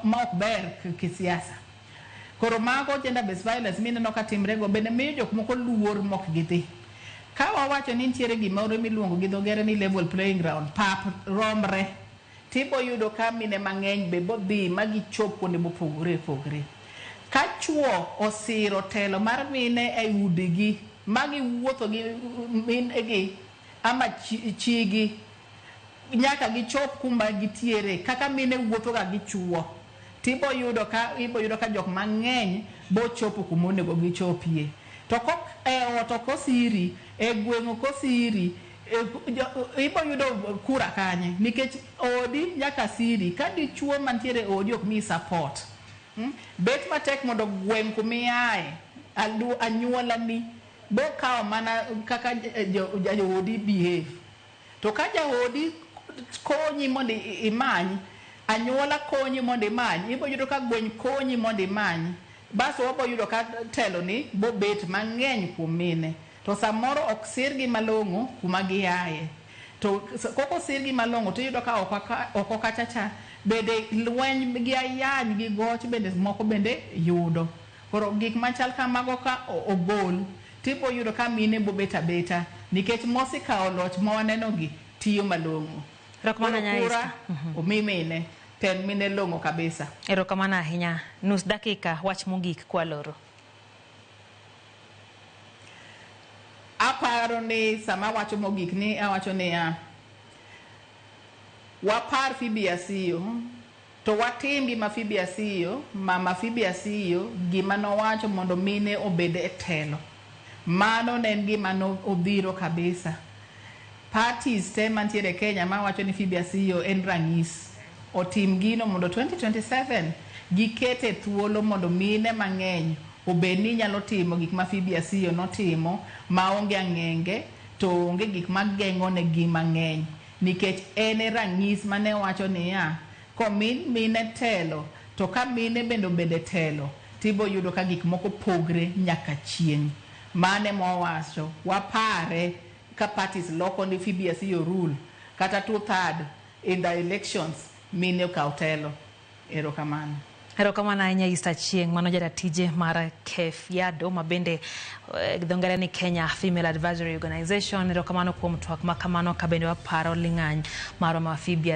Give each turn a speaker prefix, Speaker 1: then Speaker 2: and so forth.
Speaker 1: ma ok ber kisiasa. Koro mago gender based violence mineno ka timre go bende miyo jok moko luor mok gidhi. Ka wawacho ni nitiere gimoro miluongo gi dho ngere ni level playing ground, pap romre, tibo yudo ka mine mang'eny be bodhi ma gichop kuonde mopogore opogore. Ka chuo osiro telo mar mine e udigi ma giwuotho gi minegi ama chigi nyaka gichop kuma gitiere kaka mine wuotho ga gi chuo, tibo yudo ka ibo yudo ka jok mang'eny bochopo kuma onego gichopie. To kok e ot ok osiri, e gweng' ok osiri, ibo yudo kura kanye? Nikech odi nyaka siri. Ka dichuo mantiere e odi ok miyi support. Bet matek mondo gweng' kumiaye, anyuolani bokawo mana kaka jaodi behave. To ka jaodi konyi mondo imany, anyuola konyi mondo imany, ibo yudo ka gweng' konyi mondo imany. Bas wabo yudo ka telo ni bobet mang'eny kuom mine. To samoro ok sirgi malong'o kuma giaye. To kok osirgi malong'o to iyudo ka oko kacha cha bende lweny gi ayany gi goch bende moko bende yudo. Koro gik machal kamago ka ogol, tibo yudo ka mine bobet abeta nikech mosekawo loch ma waneno gi tiyo malong'o.
Speaker 2: Erokamano
Speaker 1: Koro
Speaker 2: ahinya,
Speaker 1: kura
Speaker 2: Esther.
Speaker 1: omi mine, tend mine long'o kabisa.
Speaker 2: Erokamano ahinya. Nus dakika, wach mogik kwaloro.
Speaker 1: Aparo ni sama awacho mogik ni awacho niya, wapar Phoebe Asiyo, to watim gima Phoebe Asiyo, mama Phoebe Asiyo, gima nowacho mondo mine obed e telo. Mano ne en gima nodhiro kabisa. Parties te mantiere Kenya mawacho ni Phoebe Asiyo en ranyis, otim gino mondo 2027 gikete thuolo mondo mine mang'eny obed ni nyalo timo gik ma Phoebe Asiyo notimo maonge ang'enge to onge gik mageng'o negi mang'eny. Nikech en e ranyis mane wacho niya, komi mine telo, to ka mine bende obedo e telo, tibo yudo ka gik moko pogre nyaka chieng'. Mane mowacho, wapare ka parties loko ni Phoebe Asiyo rule, kata 2/3 in the elections, mine okaw telo. Erokamano.
Speaker 2: Erokamano ahinya Esther Achieng', mano jaratije mar KEFIADO ma bende dho ngere ni Kenya Female Advisory Organization. Erokamano kuom twak ma kamano ka bende waparo ling'any marwa ma Phoebe.